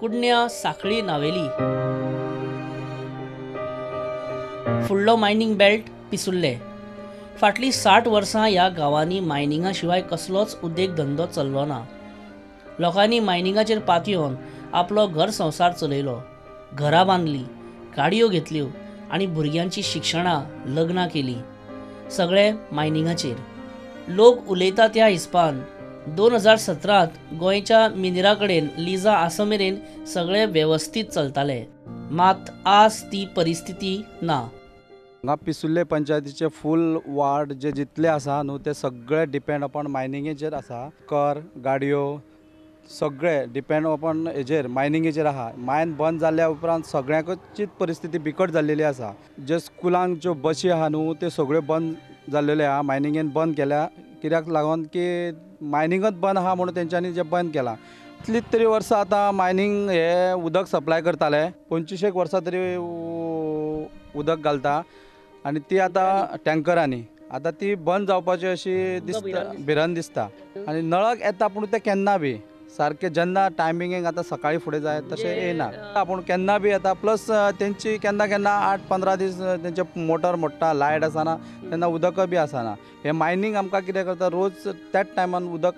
कुडण्या साखळी नावेली. फुडलो मायनींग बेल्ट पिसुर्ले. फाटलीं 60 वर्सां ह्या गांवांनी मायनिंगा शिवाय कसलोच उद्देग धंदो चल्लो ना. लोकांनी मायनिंगाचेर पातयेवन आपलो घर संवसार चलयलो, घरां बांदली, गाडयो घेतल्यो आनी भुरग्यांची शिक्षणां, लग्नां केलीं, सगळें मायनिंगाचेर. लोक उलयता त्या हिसपान 2017 गोंयच्या मिनेरा कडेन लिजा आसा मेरेन सगळें वेवस्थीत चलतालें, मात आज ती परिस्थिती ना. हांगा पिसुर्ले पंचायतीचे फूल वार्ड जे जितले आसा न्हू ते सगळे डिपेंड अपॉन मायनिंगेचेर आसा. कर, गाडयो सगळे डिपेंड अपॉन हेजेर, मायनिंगेचेर आहा. मायन बंद जाल्या उपरांत सगळ्यांकूच परिस्थिती बिकट जाल्लेली आसा. जे स्कुलांक ज्यो बशी आहा न्हू त्यो सगळ्यो बंद जाल्लेल्यो आहा, मायनिंगेन बंद केल्या. कित्याक लागून की मायनिंगच बंद आहा म्हणून तेंच्यांनी जें बंद केलां. कितलीं तरी वर्सां आतां मायनींग हे उदक सप्लाय करताले, 25 वर्सां तरी उदक घालता आनी ती आतां टँकरांनी आतां ती बंद जावपाची अशी दिसता, भिरांत दिसता. आनी नळक येता पूण ते केन्ना बी सारकें जेन्ना टायमिंगेक आतां सकाळीं फुडें जाय तशें येना, पूण केन्ना बी येता. प्लस तेंची केन्ना केन्ना 8-15 दीस तेंचे मोटर मोडटा, लायट आसना तेन्ना उदकय बी आसना. हें मायनींग आमकां कितें करता, रोज त्याच टायमान उदक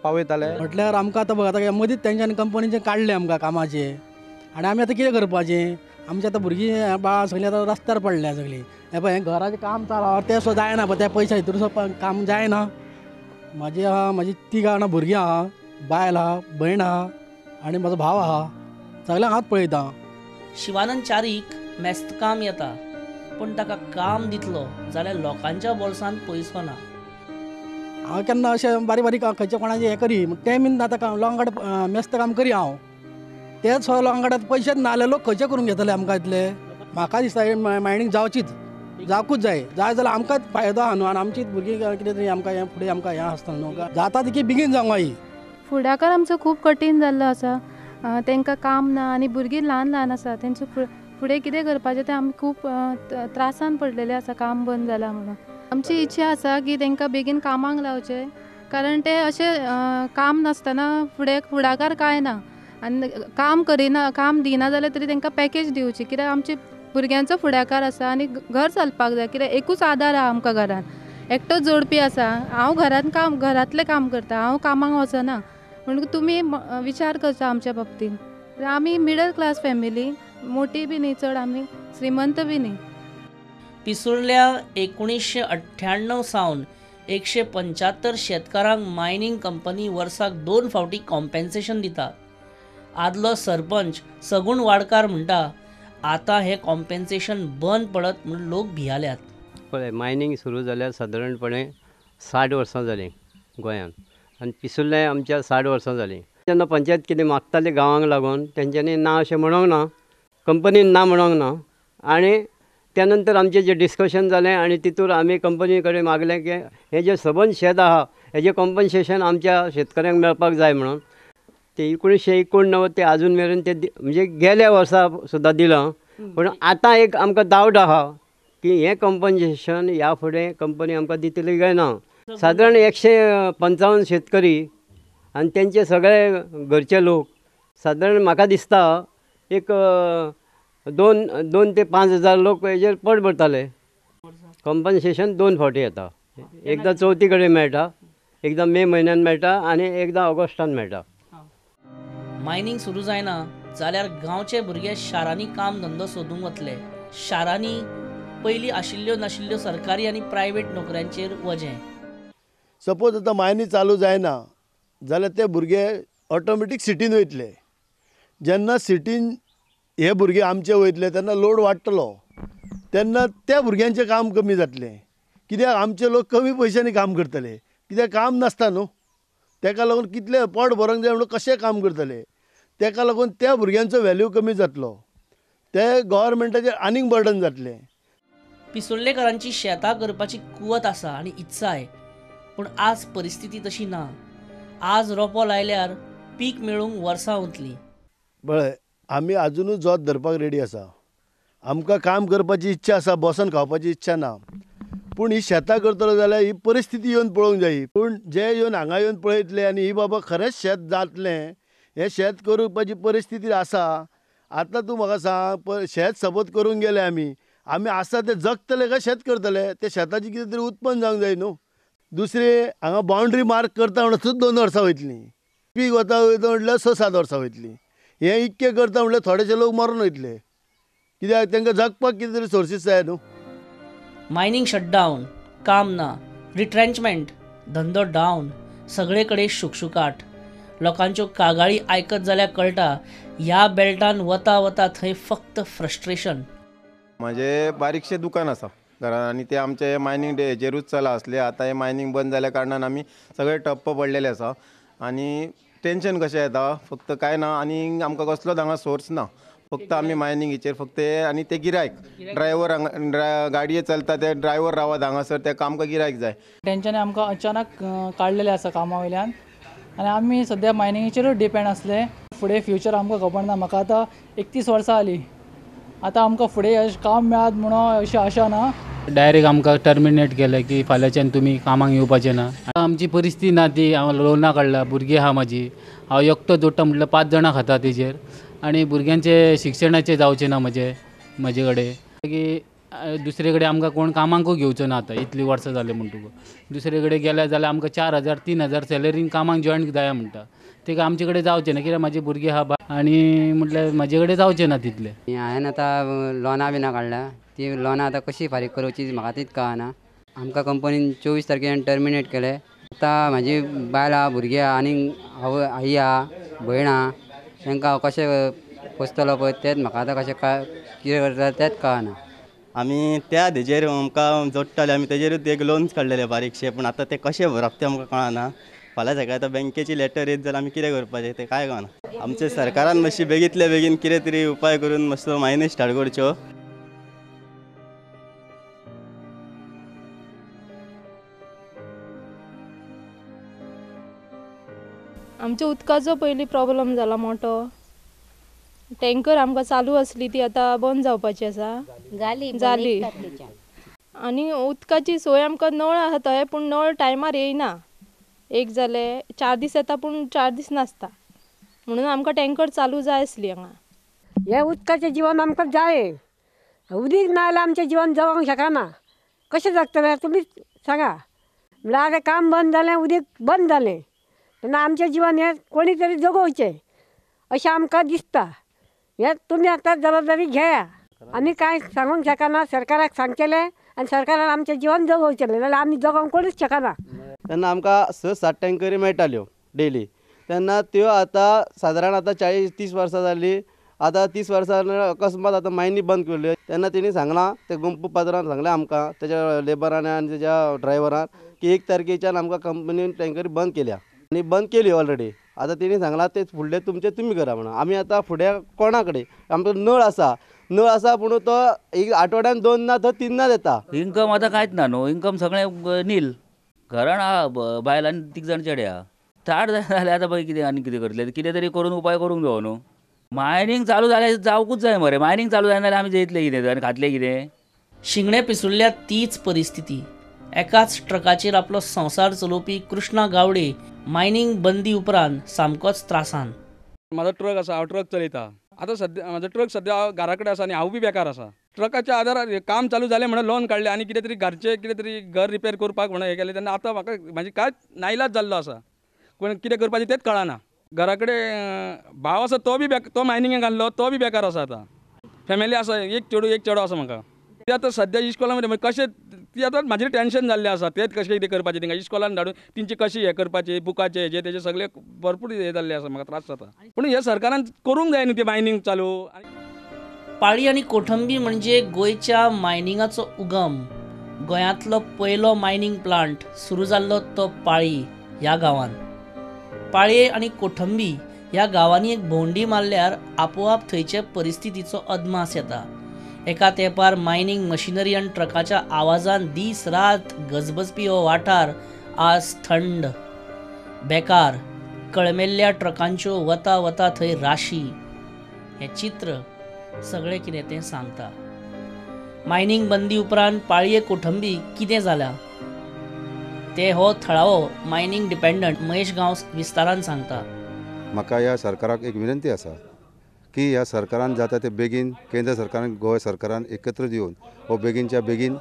पावयताले. म्हटल्यार आमकां आतां बघ आतां मदींच तेंच्यांनी कंपनीचें काडलें आमकां कामाचें, आनी आमी आतां कितें करपाचें? आमची आतां भुरगीं बाळां सगळीं आतां रस्त्यार पडल्या सगळीं. हें पळय हें घराचें काम चालू तें सुद्दां जायना, पळय त्या पयशा भितर सुद्दां काम जायना. म्हाजी आहा, म्हाजी 3 जाणां भुरगीं आहा, बायल आहा, भयण आहा आनी म्हाजो भाव आहा, सगळ्यांक हांव पळयता. शिवानंद चारीक मेस्तकाम येता, पूण ताका काम दितलो जाल्यार लोकांच्या बोल्सांत पयसो ना. हांव केन्ना अशें बारीक बारीक खंयच्या कोणाचें हें करी, तें बीन आतां लोकां कडेन मेस्त काम करी हांव, तेच सुद्दां लोकां कडेन पयशेच ना जाल्यार लोक खंयचे करून घेतले आमकां इतले. म्हाका दिसता मायनींग जावचीच, जावकूच जाय. जाय जाल्यार आमकांच फायदो आहा न्हू, आनी आमचीच भुरगीं कितें तरी आमकां हें फुडें आमकां हें आसतलें न्हू. जाता तितकी बेगीन जावंक जाय. फुडाकार आमचो खूब कठीण जाल्लो आसा. तांकां काम ना आनी भुरगीं ल्हान ल्हान आसा, तेंचो फुडें कितें करपाचें तें आमी खूब त्रासान पडलेले आसा, काम बंद जालां म्हणून. आमची इच्छा आसा की तांकां बेगीन कामाक लावचें, कारण ते अशें काम नासतना फुडें फुडाकार कांय ना, आनी काम करिना, काम दिना जाल्यार तरी तांकां पॅकेज दिवची, कित्याक आमची भुरग्यांचो फुडाकार आसा आनी घर चलपाक जाय. कित्याक एकूच आदार आहा आमकां घरान, एकटोच जोडपी आसा. हांव घरांत काम, घरांतलें काम करता, हांव कामाक वचना, म्हणून तुमी विचार करचो आमच्या बाबतीन. आमी मिडल क्लास फॅमिली, मोटी बी न्ही चड, आमी श्रीमंत बी न्ही. पिसुर्ल्या 1998 सावन 175 शेतकारांक मायनींग कंपनी वर्साक 2 फावटी कॉम्पेन्सेशन दिता. आदलो सरपंच सगुण वाडकार म्हणटा आतां हें कॉम्पेन्सेशन बंद पडत म्हूण लोक भियाल्यात. पळय, मायनींग सुरू जाल्यार सादारणपणे 60 वर्सां जालीं गोंयांत, आनी पिसुर्ले आमच्या 60 वर्सां जालीं. जेन्ना पंचायत कितें मागताली गांवांक लागून, तेंच्यांनी ना अशें म्हणूंक ना, कंपनीन ना म्हणूंक ना. आनी त्या नंतर आमचें जें डिस्कशन जालें आनी तितूर आमी कंपनी कडेन मागलें की हें जें सबंद शेत आहा हेजें कॉम्पन्सेशन आमच्या शेतकऱ्यांक मेळपाक जाय म्हणून. ते 1989 ते आजून मेरेन ते म्हणजे गेल्या वर्सा सुद्दां दिलां, पूण आतां एक आमकां डावट आहा की हें कॉम्पन्सेशन ह्या फुडें कंपनी आमकां दितली काय ना. सादारण 155 शेतकरी आनी तेंचे सगळे घरचे लोक, सादारण म्हाका दिसता एक 2 ते 5 हजार लोक हेजेर पोट भरताले. कॉम्पन्सेशन 2 फावटी येता, एकदां चवथी कडेन मेळटा, एकदां मे म्हयन्यान मेळटा आनी एकदां ऑगस्टान मेळटा. मायनींग सुरू जायना जाल्यार गांवचे भुरगे शारांनी काम धंदो सोदूंक वतले. शारांनी पयलीं आशिल्ल्यो नाशिल्ल्यो सरकारी आनी प्रायवेट नोकऱ्यांचेर वजें. सपोज आतां मायनी चालू जायना जाल्यार ते भुरगे ऑटोमॅटीक सिटीन वयतले. जेन्ना सिटीन हे भुरगे आमचे वयतले तेन्ना लोड वाडटलो, तेन्ना त्या भुरग्यांचें काम कमी जातलें. कित्याक आमचे लोक कमी पयशांनी काम करतले, कित्याक काम नासता न्हू, तेका लागून कितले पोट भरोंक जाय म्हणून कशें काम करतले. तेका लागून त्या भुरग्यांचो व्हॅल्यू कमी जातलो, ते गव्हर्मेंटाचेर आनीक बर्डन जातलें. पिसुर्लेकारांची शेतां करपाची कुवत आसा आनी इत्साय, पूण आज परिस्थिती तशी ना. आज रोपो लायल्यार पीक मेळूंक वर्सां वतलीं. पळय, आमी आजुनूय जोत धरपाक रेडी आसा, आमकां काम करपाची इच्छा आसा, बसून खावपाची इच्छा ना. पूण ही शेतां करतलो जाल्यार ही परिस्थिती येवन पळोवंक जाय. पूण जे येवन हांगा येवन पळयतले आनी ही बाबा खरेंच शेत जातलें हें शेत करपाची परिस्थिती आसा. आतां तूं म्हाका सांग, शेत सपोज करूंक गेले आमी, आमी आसा ते जगतले काय शेत करतले? ते शेताचें कितें तरी उत्पन्न जावंक जाय न्हू. दुसरें हांगा बाउंड्री मार्क करता म्हणल्यार सुद्दां 2 वर्सां वयतलीं, पीक वता वयता म्हटल्यार 6-7 वर्सां वयतलीं. हें इतकें करता म्हटल्यार थोडेशे लोक मरून वयतले, कित्याक तांकां जगपाक कितें तरी सोर्सीस जाय न्हू. मायनींग शटडावन, काम ना, रिट्रेंचमेंट, धंदो डावन, सगळे कडेन शुकशुकाट. लोकांच्यो कागाळी आयकत जाल्यार कळटा ह्या बेल्टान वता वता थंय फक्त फ्रस्ट्रेशन. म्हाजें बारीकशें दुकान आसा घरान आनी ते आमचे मायनींग हेजेरूच चला आसले. आतां हें मायनींग बंद जाल्या कारणान आमी सगळे ठप्प पडलेले आसा आनी टेंशन कशें येता फक्त कांय ना. आनी आमकां कसलोच हांगा सोर्स ना, फक्त आमी मायनिंगेचेर फक्त आनी ते गिरायक ड्रायव्हर हांगा गाडये चलता ते ड्रायव्हर रावत हांगासर तेका आमकां गिरायक जाय. तेंच्यांनी आमकां अचानक काडलेलें आसा कामा वयल्यान आनी आमी सद्या मायनिंगेचेरूच डिपेंड आसले. फुडें फ्युचर आमकां खबर ना. म्हाका आतां 31 वर्सां जालीं, आतां आमकां फुडें अशें काम मेळत म्हणून अशी आशा ना. डायरेक्ट आमकां टर्मिनेट केलें की फाल्यांच्यान तुमी कामाक येवपाचें ना. आमची परिस्थिती ना ती, हांव लोनां काडला, भुरगीं आहा म्हाजी, हांव एकटो जोडटा म्हटल्यार 5 जाणां खाता तेजेर आनी भुरग्यांचे शिक्षणाचें जावचें ना म्हजे कडेन. मागीर दुसरे कडेन आमकां कोण कामाकूय घेवचो ना आतां, इतलीं वर्सां जालीं म्हणटकूच. दुसरे कडेन गेले जाल्यार आमकां 4000 3000 सॅलरीन कामाक जॉयन जाया म्हणटा, तेका आमचे कडेन जावचें ना कित्याक म्हाजी भुरगीं आहा आनी म्हटल्यार म्हाजे कडेन जावचें ना तितलें. हांवें आतां लोनां बिनां काडल्या, ती लोनां आतां कशी फारीक करची म्हाका तीच कळना. आमकां कंपनीन 24 तारखेन टर्मिनेट केलें. आतां म्हाजी बायल आहा, भुरगीं आहा आनी आवय आई आहा, भयण आहा, तांकां हांव कशें पोसतलो पळय तेंच म्हाका आतां कशें कितें करता तेंच कळना. आमी त्या हेजेर आमकां जोडटाले, आमी तेजेरूच एक लोन्स काडलेले बारीकशे, पूण आतां ते कशें भरप तें आमकां कळना. फाल्यां सकाळीं आतां बँकेची लेटर येत जाल्यार आमी कितें करपाचें तें कांय कळना. आमच्या सरकारान मातशी बेगींतल्या बेगीन कितें तरी उपाय करून मातसो मायनींग स्टार्ट करच्यो. आमच्या उदकाचो पयलीं प्रॉब्लम जाला मोठो. टँकर आमकां चालू आसली ती आतां बंद जावपाची आसा, जाली. आनी उदकाची सोय आमकां नळ आसा थंय, पूण नळ टायमार येयना. एक जालें 4 दीस येता पूण 4 दीस नासता, म्हणून आमकां टँकर चालू जाय आसली हांगा. हें उदकाचें जिवन आमकां जाय, उदीक ना जाल्यार आमचें जिवन जगोंक शकना. कशें जगतलें तुमी सांगा. म्हणल्यार आतां काम बंद जालें, उदीक बंद जालें, तेन्ना आमचें जिवन हें कोणी तरी जगोवचें अशें आमकां दिसता. हें तुमी आतां जबाबदारी घेया. आमी कांय सांगूंक शकना, सरकाराक सांगचेलें आनी सरकारान आमचें जिवन जगोवचेलें, नाजाल्यार आमी जगोवंक कोणूच शकना. तेन्ना आमकां 6-7 टँकरी मेळटाल्यो डेली, तेन्ना त्यो आतां सादारण आतां 40-30 वर्सां जालीं. आतां 30 वर्सां अकस्मात आतां मायनी बंद केल्यो. तेन्ना तेणी सांगलां, ते गोंपू पात्रान सांगलें आमकां तेज्या लेबरान आनी तेज्या ड्रायव्हरान की 1 तारखेच्यान आमकां कंपनीन टँकरी बंद केल्या आनी बंद केली ऑलरेडी. आतां तेणी सांगलां ते फुडलें तुमचें तुमी करा म्हणून. आमी आतां फुडें कोणा कडेन, आमचो नळ आसा, नळ आसा पूण तो एक आठवड्यान 2 ना तो 3 ना येता. इन्कम आतां कांयच ना न्हू, इन्कम सगळें नील. घरान आहा बायल आनी 3 जाण चेडे आहा. 60 जाल्यार आतां पळय कितें आनी कितें करतले, कितें तरी करून उपाय करूंक जावो न्हू. मायनींग चालू जाल्यार जावकूच जाय मरे, मायनींग चालू जायना जाल्यार आमी जेयतले कितें आनी खातले कितें. शिंगणे पिसुल्ल्या तीच परिस्थिती. एकाच ट्रकाचेर आपलो संवसार चलोवपी कृष्णा गावडे मायनींग बंदी उपरांत सामकोच त्रासान. म्हाजो ट्रक आसा, हांव ट्रक चलयता. आतां सद्या म्हाजो ट्रक सद्या घरा कडेन आसा आनी हांव बी बेकार आसा. ट्रकाच्या आदारार काम चालू जालें म्हणून लोन काडलें आनी कितें तरी घरचें कितें तरी घर रिपेर करपाक म्हणून हें केलें, तेन्ना आतां म्हाका म्हाजी कांयच नायलाज जाल्लो आसा. पूण कितें करपाचें तेंच कळना. घरा कडेन भाव आसा तो बी तो मायनिंगेक घाल्लो, तो बी बेकार आसा. आतां फॅमिली आसा, एक चेडूं एक चेडो आसा म्हाका. ते आतां सद्या इस्कॉला मध्ये कशें ती आतां म्हाजें टेंशन जाल्लें आसा, तेच कशें कितें करपाचें, तांकां इस्कॉलान धाडून तेंचे कशें हें करपाचें, बुकाचें हेजें तेजें सगळें भरपूर हें जाल्लें आसा, म्हाका त्रास जाता. पूण हें सरकारान करूंक जाय न्हू तें मायनींग चालू. पाळी आनी कोठंबी म्हणजे गोंयच्या मायनिंगाचो उगम. गोंयांतलो पयलो मायनींग प्लांट सुरू जाल्लो तो पाळी ह्या गांवान. पाळये आनी कोठंबी ह्या गांवांनी एक भोंवडी मारल्यार आपोआप थंयचे परिस्थितीचो अदमास येता. एका तेंपार मायनींग मशिनरी आनी ट्रकाच्या आवाजान दीस रात गजबजपी हो वाठार आज थंड, बेकार, कळमेल्ल्या ट्रकांच्यो वता वता थंय राशी. हें चित्र सगळें कितें तें सांगता. मायनींग बंदी उपरांत पाळये कोठंबी कितें जाल्या ते हो थळावो मायनींग डिपेंडंट महेश गांवस विस्तारान सांगता. म्हाका ह्या सरकाराक एक विनंती आसा की ह्या सरकारान जाता ते बेगीन, केंद्र सरकारान गोंय सरकारान एकत्र येवन हो बेगीनच्या बेगीन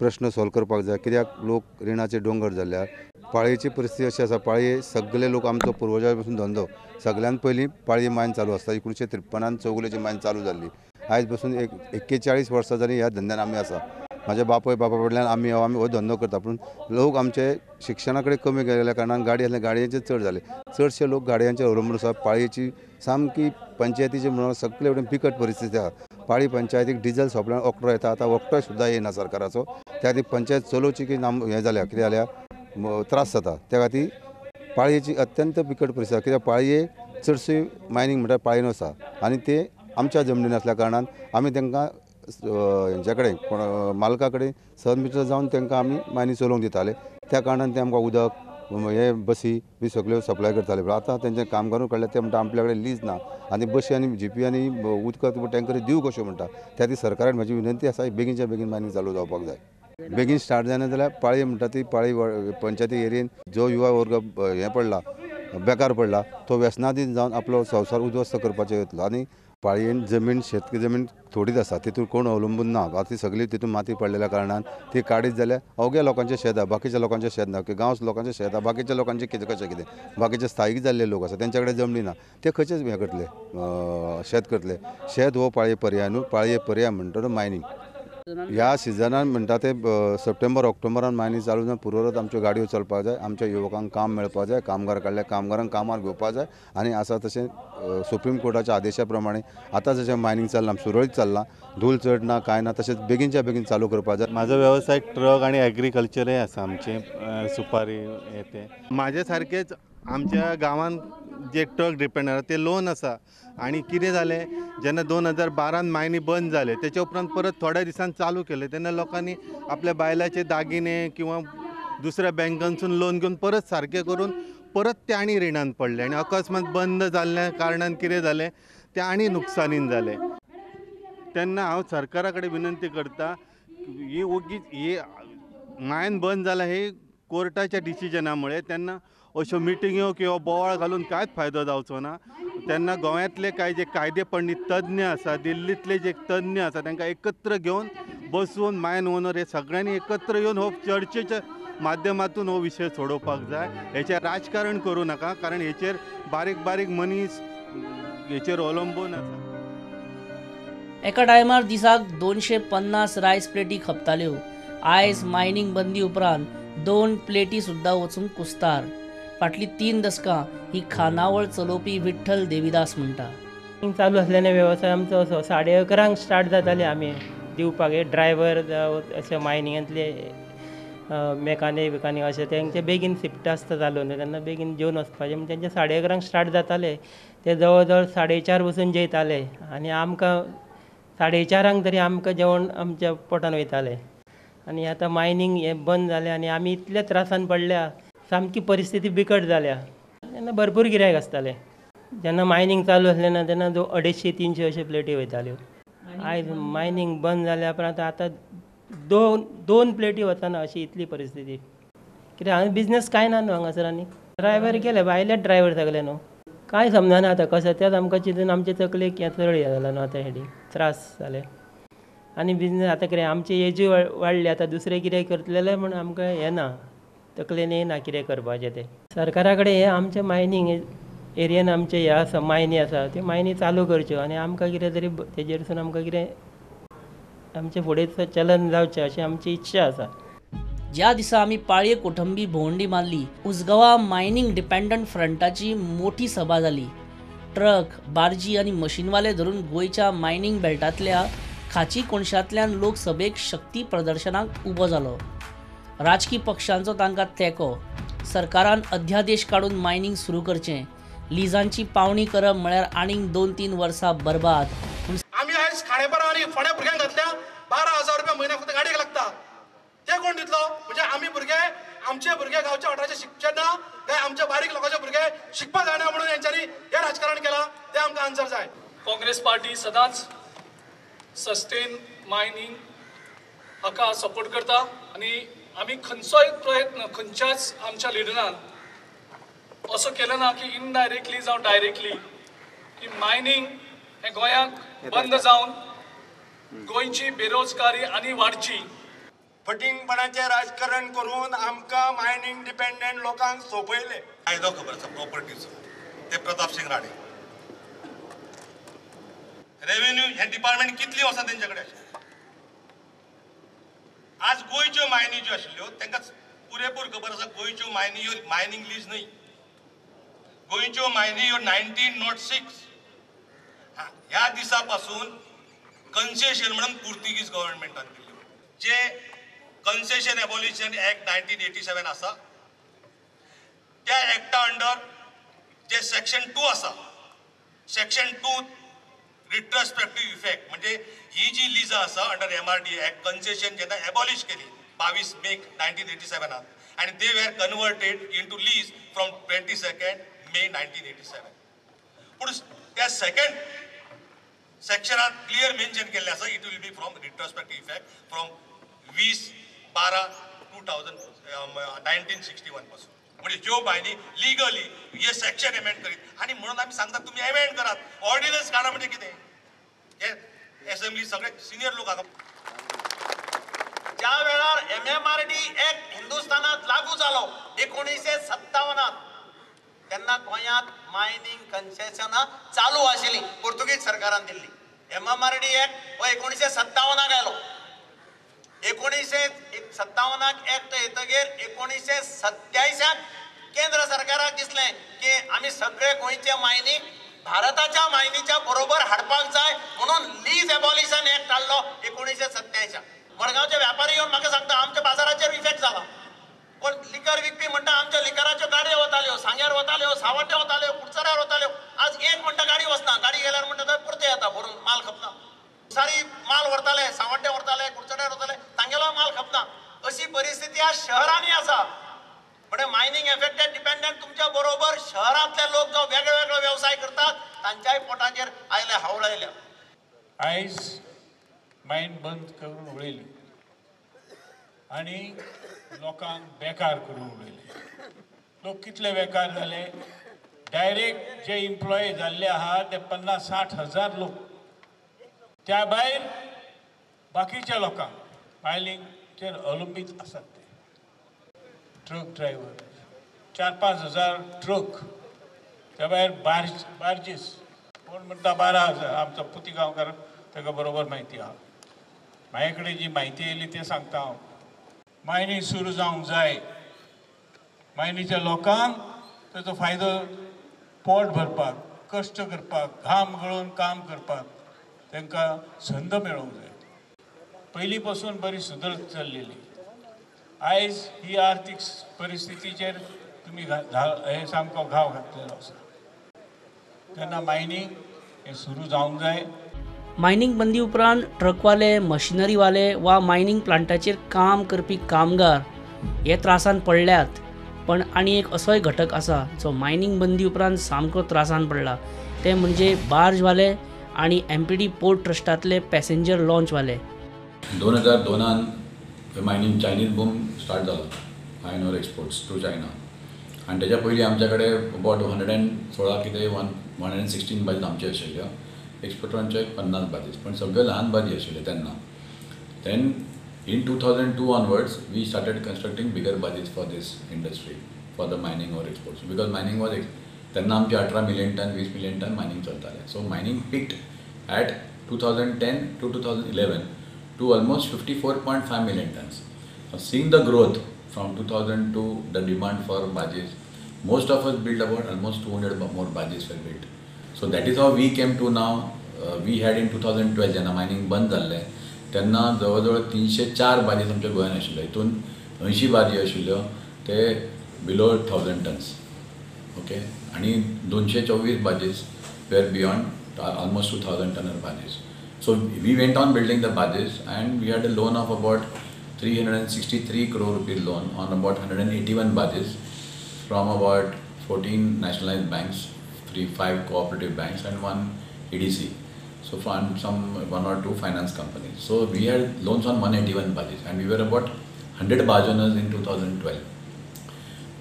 प्रश्न सॉल्व करपाक जाय. कित्याक लोक रिणाचे दोंगर जाल्यार पाळयेची परिस्थिती अशी आसा, पाळये सगळे लोक आमचो पुर्वजा पासून धंदो, सगळ्यान पयलीं पाळये मायन चालू आसता. 1953 चौगुलेची मायन चालू जाल्ली, आयज पासून 41 वर्सां जालीं ह्या धंद्यान आमी आसा. म्हाज्या बापूय बापा कडल्यान आमी हो धंदो करता, पूण लोक आमचे शिक्षणा कडेन कमी गेल्ल्या कारणान गाडी आसल्या गाडयांचे चड जाले, चडशे लोक गाडयांचेर अवलंबून आसा. पाळयेची सामकी पंचायतीची म्हणून सगळे वटेन बिकट परिस्थिती आसा. पाळी पंचायतीक डिजल सोंपल्यान ऑक्टो येता, आतां ऑक्टोय सुद्दां येना सरकाराचो. त्या खातीर पंचायत चलोवची की नाम हें जाल्या, कितें जाल्या त्रास जाता. त्या खातीर पाळयेची अत्यंत बिकट परिस्थिती आसा, कित्याक पाळये चडशी मायनींग म्हणल्यार पाळयेन आसा आनी ते आमच्या जमनीन आसल्या कारणान आमी तांकां हेंच्या कडेन कोण मालका कडेन सहमित्र जावन तांकां आमी मायनी चलोवंक दिताले. त्या कारणान ते आमकां उदक हे बसी बी सगळ्यो सप्लाय करताले. पूण आतां तेंचे कामगारूय काडल्या, ते म्हणटा आपल्या कडेन लीज ना आनी बशी आनी जिपी आनी उदक टँकरी दिवं कश्यो म्हणटा. त्या खातीर सरकारान म्हजी विनंती आसा, बेगीनच्या बेगीन मायनींग चालू जावपाक जाय. बेगीन स्टार्ट जायना जाल्यार पाळये म्हणटा ती पाळी पंचायती एरियेन जो युवा वर्ग हें पडला, बेकार पडला, तो व्यसनाधीन जावन आपलो संवसार उद्ध्वस्त करपाचो येतलो. आनी पाळयेन जमीन, शेतकी जमीन थोडीच आसा, तितून कोण अवलंबून ना. आतां सगळी तितून माती पडलेल्या कारणान ती काडीत जाल्यार अवघ्या लोकांचें शेत आसा, बाकीच्या लोकांचें शेत ना. गांव लोकांचें शेत आसा, बाकीच्या लोकांचें कितें कशें कितें, बाकीचे स्थायीक जाल्ले लोक आसा तेंच्या कडेन जमनी ना, ते खंयचेच हें करतले, शेत करतले. शेत हो पाळये पर्याय न्हू, पाळये पर्याय म्हणटा मायनींग. ह्या सिजनान म्हणटा ते सप्टेंबर ऑक्टोबरान मायनींग चालू जावन पुर्वत आमच्यो गाडयो चलपाक जाय, आमच्या युवकांक काम मेळपाक जाय, कामगार काडल्या कामगारांक कामार घेवपाक जाय. आनी आसा तशें सुप्रीम कोर्टाच्या आदेशा प्रमाणे आतां जशें मायनींग चल्लां सुरळीत चल्लां, धूल चड ना कांय ना, तशेंच बेगीनच्या बेगीन चालू करपाक जाय. म्हाजो वेवसाय ट्रक आनी एग्रीकल्चरय आसा आमचें, सुपारी हें तें. म्हाजे सारकेच आमच्या गांवांत जे ट्रक डिपेंड आसा ते लोन आसा. आनी कितें जालें, जेन्ना 2012 मायनी बंद जाले तेच्या उपरांत परत थोड्या दिसान चालू केले, तेन्ना लोकांनी आपल्या बायलाचे दागिने किंवा दुसऱ्या बँकांसून लोन घेवन परत सारकें करून परत ते आनी रिणान पडले. आनी अकस्मात बंद जाल्ल्या कारणान कितें जालें, ते आनी नुकसानीन जालें. तेन्ना हांव सरकारा कडेन विनंती करता, ही ओगीच ही मायन बंद जाला हे कोर्टाच्या डिसिजना मुळे, तेन्ना अश्यो मिटिंग्यो किंवा बोवाळ घालून कांयच फायदो जावचो ना. तेन्ना गोंयांतले कांय जे कायदे पंडीत तज्ञ आसा, दिल्लींतले जे तज्ञ आसा, तांकां एकत्र घेवन बसून मायन ओनर हे सगळ्यांनी एकत्र येवन हो चर्चेच्या माध्यमातून हो विशय सोडोवपाक जाय. हेचेर राजकारण करूं नाका, कारण हेचेर बारीक बारीक मनीस हेचेर अवलंबून आसा. एका टायमार दिसाक 250 रायस प्लेटी खपताल्यो, आयज मायनींग बंदी उपरांत 2 प्लेटी सुद्दां वचूंक कुस्तार. फाटलीं 3 दसकां ही खानावळ चलोवपी विठ्ठल देवीदास म्हणटा, चालू आसल्याने वेवसाय आमचो असो 11:30 स्टार्ट जाताले आमी दिवपाक. हे ड्रायव्हर जावं अशे मायनिंगांतले मेकानीक बिकानीक अशें तेंचे बेगीन शिफ्ट आसता चालू न्हू, तेन्ना बेगीन जेवन वचपाचें म्हण तेंचे 11:30 स्टार्ट जाताले, ते जवळ जवळ 4:30 बसून जेयताले आनी आमकां 4:30 तरी आमकां जेवण आमच्या पोटान वयतालें. आनी आतां मायनींग हें बंद जालें आनी आमी इतल्या त्रासान पडल्या, सामकी परिस्थिती बिकट जाल्या. तेन्ना भरपूर गिरायक आसतालें, जेन्ना मायनींग चालू आसलें ना तेन्ना 250-300 अशे प्लेटी वयताल्यो. आयज मायनींग बंद जाल्या उपरांत आतां दोन प्लेटी वचना अशी इतली परिस्थिती. कित्याक हांगा बिजनेस कांय ना न्हू हांगासर, आनी ड्रायव्हर गेले भायले ड्रायव्हर सगळे न्हू, कांय समजना आतां कशें तेंच आमकां चिंतून आमचे तकलेक हें चड हें जालां न्हू आतां हेडी त्रास जाले. आनी बिजनेस आतां कितें आमची एजूय वाडली, आतां दुसरें कितें करतले म्हूण आमकां हें ना, तकलेन येना कितें करपाचें तें. सरकारा कडेन हें आमचें मायनींग एरियेन आमचें हें आसा, मायनी आसा, त्यो मायनी चालू करच्यो आनी आमकां कितें तरी तेजेरसून आमकां कितें आमचें फुडें चलन जावचें अशी आमची इच्छा आसा. ज्या दिसा आमी पाळये कोठंबी भोंवडी मारली, उसगांवा मायनींग डिपेंडंट फ्रंटाची मोठी सभा जाली. ट्रक, बार्जी आनी मशीनवाले धरून गोंयच्या मायनींग बेल्टांतल्या खाची कोनशांतल्यान लोक सभेक शक्ती प्रदर्शनाक उबो जालो. राजकी पक्षांचो तांकां तेंको, सरकारान अध्यादेश काडून मायनींग सुरू करचें, लिजांची पावणी करप म्हळ्यार आनीक 2-3 वर्सां बरबाद. आमी आयज खाणेपरा आनी फोंड्या भुरग्यांक घातल्या 12,000 रुपया म्हयन्याक फक्त गाडयेक लागता, ते कोण दितलो? म्हणजे आमी भुरगे, आमचे भुरगे गांवच्या वाठाराचे शिकचे ना काय आमच्या बारीक लोकांचे भुरगे शिकपा जायना म्हणून यांच्यांनी हे राजकारण केलां, ते आमकां आन्सर जाय. काँग्रेस पार्टी सदांच सस्टेन मायनींग हाका सपोर्ट करता आनी आमी खंयचोय प्रयत्न खंयच्याच आमच्या लिडरान असो केलो ना की इनडायरेक्टली जावं डायरेक्टली की मायनींग हें गोंयांत बंद जावन गोंयची बेरोजगारी आनी वाडची. फटींगपणाचें राजकारण करून आमकां मायनींग डिपेंडंट लोकांक सोंपयले. कायदो खबर आसा प्रॉपर्टीचो, ते प्रताप सिंग राणे. रेव्हेन्यू हे डिपार्टमेंट कितली वर्सां तेंचे कडेन आशिल्लें. आज गोंयच्यो मायनी ज्यो आशिल्ल्यो तांकां पुरेपूर खबर आसा गोंयच्यो मायनी ह्यो मायनींग लीज न्हय. गोंयच्यो मायनी ह्यो 1906 ह्या दिसा पासून कन्सेशन म्हणून पुर्तुगीज गव्हर्नमेंटान दिल्ल्यो. जे कन्सेशन एबॉलिशन एक्ट 1987 आसा त्या एक्टा अंडर जे सेक्शन 2 आसा, सेक्शन 2 रिट्रोस्पेक्टीव इफेक्ट म्हणजे ही जी लिजां आसा अंडर MRD act concession जेन्ना एबॉलिश केली 22 मे 1987 आनी they were converted into lease from 22 May 1987. पूण त्या सेकंड सेक्शनात क्लियर मेन्शन केल्लें आसा it will be from retrospective effect from 20/12/1961 पासून. म्हणजे ज्यो मायनी लिगली हे सेक्शन एमेंड करीत आनी म्हणून आमी सांगतात तुमी एमेंड करात, ऑर्डिनन्स काडा. म्हणजे कितें हे एसेंब्ली सगळे सिनियर लोक हांगा. ज्या वेळार MMRD act हिंदुस्थानात लागू जालो 1957 तेन्ना गोंयांत मायनींग कन्सेशनां चालू आशिल्लीं पुर्तुगीज सरकारान दिल्ली. MMRD act हो 1957 आयलो. 1957 एक्ट येतगीर 1987 केंद्र सरकाराक दिसलें की आमी सगळे गोंयचे मायनी भारताच्या मायनीच्या बरोबर हाडपाक जाय म्हणून लीज एबॉलिशन एक्ट हाडलो 1987. मडगांवचे व्यापारी येवन म्हाका सांगता आमच्या बाजाराचेर इफेक्ट जाला. कोण लिकर विकपी म्हणटा आमच्या लिकराच्यो गाडयो वताल्यो, सांग्यार वताल्यो, सावड्डे वताल्यो, कुडचड्यार वताल्यो, आज एक म्हणटा गाडी वचना, गाडी गेल्यार म्हणटा थंय परते येता भरून माल खपना. सारी माल व्हरताले, सावड्डे व्हरताले, कुडचड्यार वताले, तांगेलो माल खपना. अशी परिस्थिती आज शहरांनी आसा. म्हणजे मायनींग एफेक्टेड डिपेंडंट तुमच्या बरोबर शहरांतले लोक जो वेगळे वेगळे वेवसाय करतात तांच्याय पोटाचेर आयले हावळ आयल्या. आयज मायन बंद करून उडयली आनी लोकांक बेकार करून उडयले. लोक कितले बेकार जाले, डायरेक्ट जे एम्प्लॉय जाल्ले आहा ते 50-60 हजार लोक, त्या भायर बाकीच्या लोकांक मायनिंगचेर अवलंबीत आसात ते ट्रक ड्रायव्हर 4-5 हजार ट्रक, त्या भायर बार्जीस कोण म्हणटा 12,000. आमचो पुती गांवकार ताका बरोबर म्हायती आहा, म्हाजे कडेन जी म्हायती येयली तें सांगता हांव. मायनींग सुरू जावंक जाय, मायनीच्या लोकांक ताचो फायदो पोट भरपाक, कश्ट करपाक, घाम गळोवन काम करपाक तांकां संद मेळोंक जाय. पयलीं पासून बरी सुदरत चल्लेली, आयज ही आर्थीक परिस्थितीचेर तुमी हे सामको घाव घातलेलो आसा. तेन्ना मायनींग हें सुरू जावंक जाय. मायनींग बंदी उपरांत ट्रकवाले, मशिनरीवाले वा मायनींग प्लांटाचेर काम करपी कामगार हे त्रासान पडल्यात. पण आनी एक असोय घटक आसा जो मायनींग बंदी उपरांत सामको त्रासान पडला, ते म्हणजे बार्जवाले आनी MPD port ट्रस्टांतले पॅसेंजर लॉन्चवाले. 2002 मायनींग चायनीज बूम स्टार्ट जालो, iron ore exports to China. आनी तेज्या पयलीं आमच्या कडेन अबावट 116 कितें 116 बाजीस आमच्यो आशिल्ल्यो, एक्सपोर्टरांच्यो एक 50 बाजीस, पण सगळ्यो ल्हान बाजी आशिल्ल्यो तेन्ना. Then in 2002 onwards we started constructing bigger barges for this industry, for the mining ore exports, because mining was तेन्ना आमचे 18 million ton 20 million ton mining चलतालें. So mining peaked at 2010 to 2011 to almost 54.5 million tons. Now, seeing the growth from 2002, the demand for barges, most of us built about almost 200 more barges were built. So that is how we came to now. We had in 2012 जेन्ना mining बंद जाल्लें तेन्ना जवळ जवळ 304 बार्जीस आमच्या गोंयांत आशिल्ल्यो. हितून 80 बार्जी आशिल्ल्यो ते बिलो 1000 टन्स, ओके, आनी 224 barges were beyond almost 2000 tonner barges. So we went on building the barges and we had a loan of about 363 crore rupees loan on about 181 barges from about 14 nationalized banks, 5 cooperative banks and 1 EDC. So from some 1 or 2 finance companies. So we had loans on 181 barges and we were about 100 barge owners in 2012.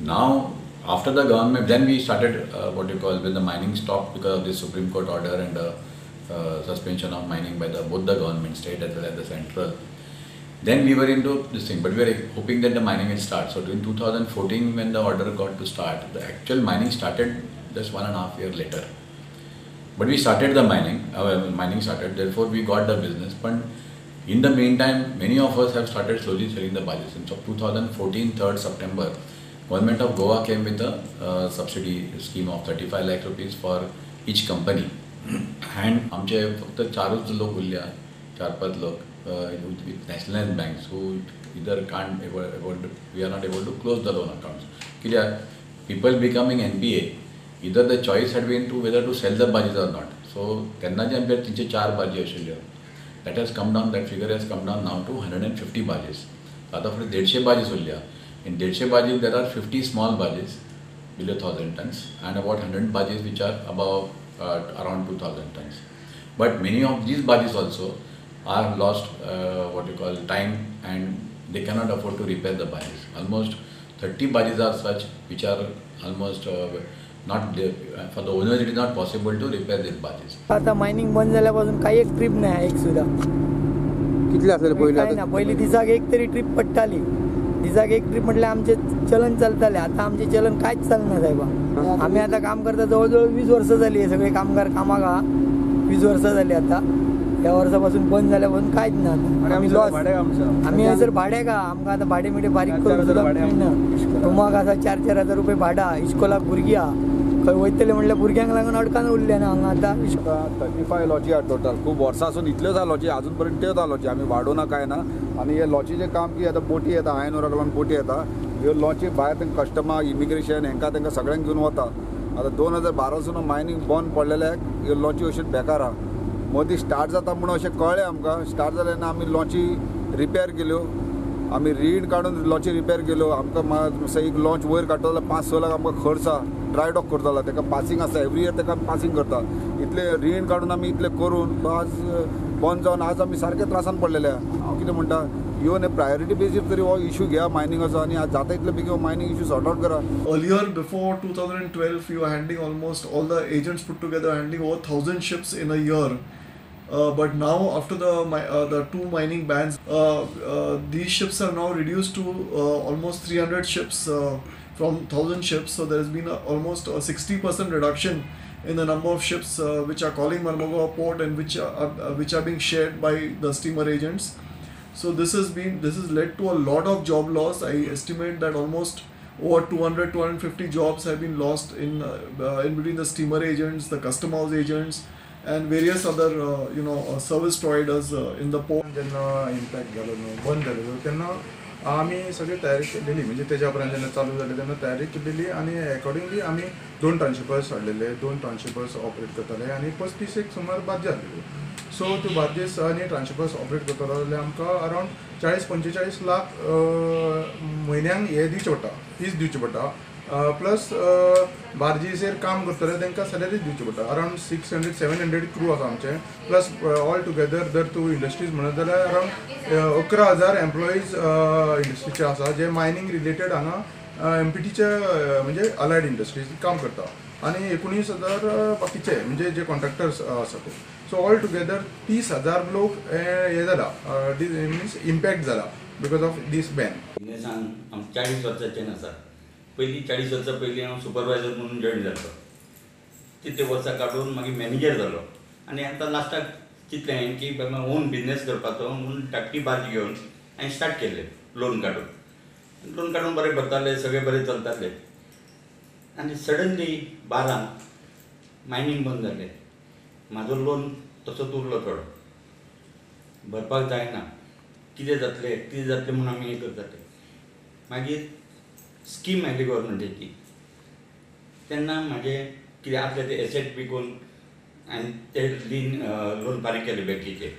Now After the government, then we started what you call, when the mining stopped because of the Supreme Court order and the suspension of mining by the both the government, state as well as the central. Then we were into this thing, but we were hoping that the mining will start. So in 2014, when the order got to start, the actual mining started just 1.5 years later. But we started the mining, mining started, therefore we got the business. But in the meantime, many of us have started slowly selling the barges. So 2014, 3rd September, Government of Goa came with a subsidy scheme of 35 lakh rupees for each company. And आमचे फक्त चारूच लोक उरल्या, 4-5 लोक with nationalized banks who either can't able to, we are not able to close the loan accounts. कित्याक people becoming NPA, either the choice had been to whether to sell the barges or not. So तेन्ना जे आमचे 304 बार्जी आशिल्ल्यो, that has come down, that figure has come down now to 150 barges. आतां फक्त 150 बार्जीस उरल्या. In 150 barges there are 50 small barges below 1000 tons and about 100 barges which are above around 2000 tons. But many of these barges also are lost what you call time, and they cannot afford to repair the barges. Almost 30 barges are such which are almost not there, for the owners it is not possible to repair these barges. आता mining बंद जाल्यापासून काही एक trip नाही, एक सुद्धा. कितले आसले पयलीं? काय ना, पयलीं दिसाक एक तरी ट्रीप पडटाली. दिसाक एक ट्रीप म्हटल्यार आमचें चलन चलतालें. आतां आमचें चलन कांयच चलना साहेबा. आमी आतां काम करता जवळ जवळ 20 वर्सां जाली. हे सगळे कामगार कामाक आहा, 20 वर्सां जाली. आतां ह्या वर्सा पासून बंद जाल्या पासून कांयच ना. आमी लॉस. आमी हयसर भाड्याक आहा, आमकां आतां भाडें मिडें फारीक करूंक सुद्दां मेळना. रुमाक आसा 4-4 हजार रुपये भाडा. इश्कोलाक भुरगीं आहा, खंय वयतले म्हणल्यार भुरग्यांक लागून अडकान उरलें ना हांगा आतां. 35 लॉची आहा टोटल. खूब वर्सां इतल्योच आहा लॉची, अजून पर्यंत त्योच आहा लॉची. आमी वाडोवना काय ना. आनी हे लॉचीचें काम की आतां बोटी येता, आयन ओराक लागून बोटी येता, ह्यो लॉची भायर तांकां कस्टमर इमिग्रेशन हेंकां तांकां सगळ्यांक घेवन वता. आतां 2012 मायनींग बंद पडलेल्याक ह्यो लॉची अश्यो बेकार आहा. मदीं स्टार्ट जाता म्हणून अशें कळ्ळें आमकां. स्टार्ट जालें ना आमी लॉची रिपेर केल्यो, आमी रीण काडून लॉची रिपेर केल्यो. आमकां एक लॉन्च वयर काडटलो जाल्यार 5-6 लाख आमकां खर्च आहा. ड्राय डॉक करतलो ताका पासिंग आसता, एवरी इयर ताका पासिंग करता. इतले रीण काडून आमी इतले करून आज बंद जावन आज आमी सारके त्रासान पडलेले आहा. हांव कितें म्हणटा, येवन प्रायोरिटी बेजीर तरी हो इशू घेया मायनिंगाचो आनी आज जाता इतले बेगीन हो मायनिंग इशू सॉर्ट आउट करा. Earlier, before 2012, we were handling almost all the agents put together handling over 1000 ships in a year. But now, after the two mining bans, these ships are now reduced to almost 300 ships from 1000 ships. So there has been almost a 60% reduction in the number of ships which are calling Marmugao port and which are being shared by the steamer agents. So this has led to a lot of job loss. I estimate that almost over 200-250 jobs have been lost in between the steamer agents, the custom house agents, and various other service providers in the port. जेन्ना impact जालो न्हू, बंद जालो तेन्ना आमी सगळी तयारी केलेली. म्हणजे तेज्या उपरांत जेन्ना चालू जालें तेन्ना तयारी केलेली आनी एकॉर्डिंगली आमी 2 ट्रान्शिपर्स हाडलेले, 2 ट्रान्शिपर्स ऑपरेट करताले आनी 35 एक सुमार बार्जी आहलेल्यो. सो त्यो बार्जीस आनी ट्रान्शिपर्स ऑपरेट करतलो जाल्यार आमकां अरावंड 40-45 लाख म्हयन्यांक हे दिवचें पडटा, फीज दिवची पडटा. प्लस बार्जीचेर काम करतले तांकां सॅलरीज दिवची पडटा. अरावंड 600-700 क्रू आसा आमचे. प्लस ऑल टुगेदर जर तूं इंडस्ट्रीज म्हणत जाल्यार अरावंड 11,000 एम्प्लॉईज इंडस्ट्रीचे आसा जे मायनींग रिलेटेड हांगा एमपीटीचे म्हणजे अलायड इंडस्ट्रीज काम करता आनी 19,000 बाकीचे म्हणजे जे कॉन्ट्रॅक्टर्स आसा ते. सो ऑल टुगेदर 30,000 लोक हे जाला, मिन्स इम्पॅक्ट जाला because of these ban. बिजनेसान हांव 40 वर्सांचें आसा. पयलीं 40 वर्सां पयलीं हांव सुपरवायजर म्हणून जॉयन जालो. तितले वर्सां काडून मागीर मॅनेजर जालो आनी आतां लास्टाक चिंतलें हांवें की बाबा ओन बिजनेस करपाचो म्हणून धाकटी बार्ज घेवन हांवें स्टार्ट केलें लोन काडून. लोन काडून बरें भरताले, सगळें बरें चलतालें आनी सडनली 12 मायनींग बंद जालें. म्हाजो लोन तसोच उरलो, थोडो भरपाक जायना. कितें जातलें कितें जातलें म्हणून आमी हें करताले. मागीर स्कीम आयली गव्हर्मेंटाची, तेन्ना म्हाजें कितें आसलें तें एसेट विकून हांवें ते लीन लोन फारीक केलें बँकेचेर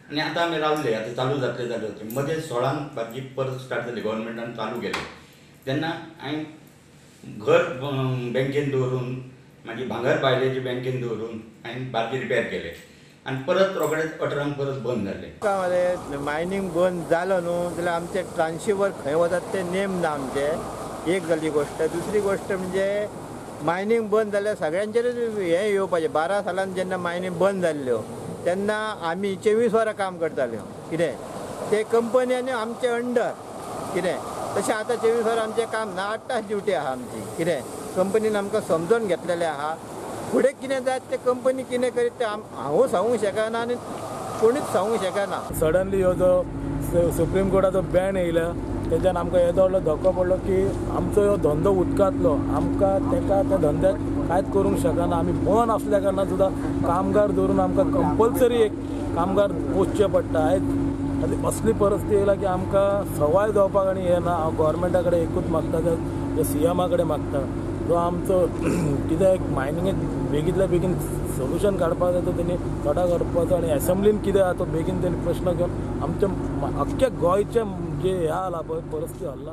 आनी आतां आमी रावले. आतां चालू जातलें चालू जातलें. मदें 16 बार्जी परत स्टार्ट जाली, गव्हर्मेंटान चालू केलें. तेन्ना हांवें घर बँकेन दवरून, म्हाजी भांगर बायलेची बँकेन दवरून हांवें बार्जी रिपेर केले आनी परत रोखडेच 18 परत बंद जालें. मायनींग बंद जालो न्हू जाल्यार आमचे ट्रान्शिपर खंय वतात ते नेम ना आमचे. एक जाली गोश्ट. दुसरी गोश्ट म्हणजे मायनींग बंद जाल्यार सगळ्यांचेरूच हें येवपाचें. 12 सालान जेन्ना मायनींग बंद जाल्ल्यो तेन्ना आमी 24 वरां काम करताल्यो कितें ते कंपनी आनी आमचे अंडर कितें. तशें आतां 24 वरां आमचें काम ना, 8 तास ड्युटी आहा आमची कितें. कंपनीन आमकां समजून घेतलेलें आहा. फुडें कितें जायत तें कंपनी कितें करीत तें हांवूं सांगूंक शकना आनी कोणीच सांगूंक शकना. सडनली ह्यो जो सुप्रीम कोर्टाचो बॅन येयला तेच्यान आमकां येदो व्हडलो धक्को पडलो की आमचो ह्यो धंदो उदकांतलो आमकां तेका त्या धंद्याक कांयच करूंक शकना. आमी बंद आसल्या कारणान सुद्दां कामगार दवरून आमकां कंपल्सरी एक कामगार पोसचे पडटा. आयज असली परिस्थिती येयला की आमकां सवाय जावपाक आनी हें ना. हांव गोवोरमेंटा कडेन एकूच मागता, त्या सीएमा कडेन मागता जो आमचो कितें एक मायनिंगेक बेगींतल्या बेगीन सोल्युशन काडपाक जाय तो तेणी थोडा काडपाचो आनी एसेंब्लीन कितें आहा तो बेगीन तेणी प्रश्न घेवन आमच्या अख्ख्या गोंयचें जे हें आला पळय परिस्थिती हल्ला.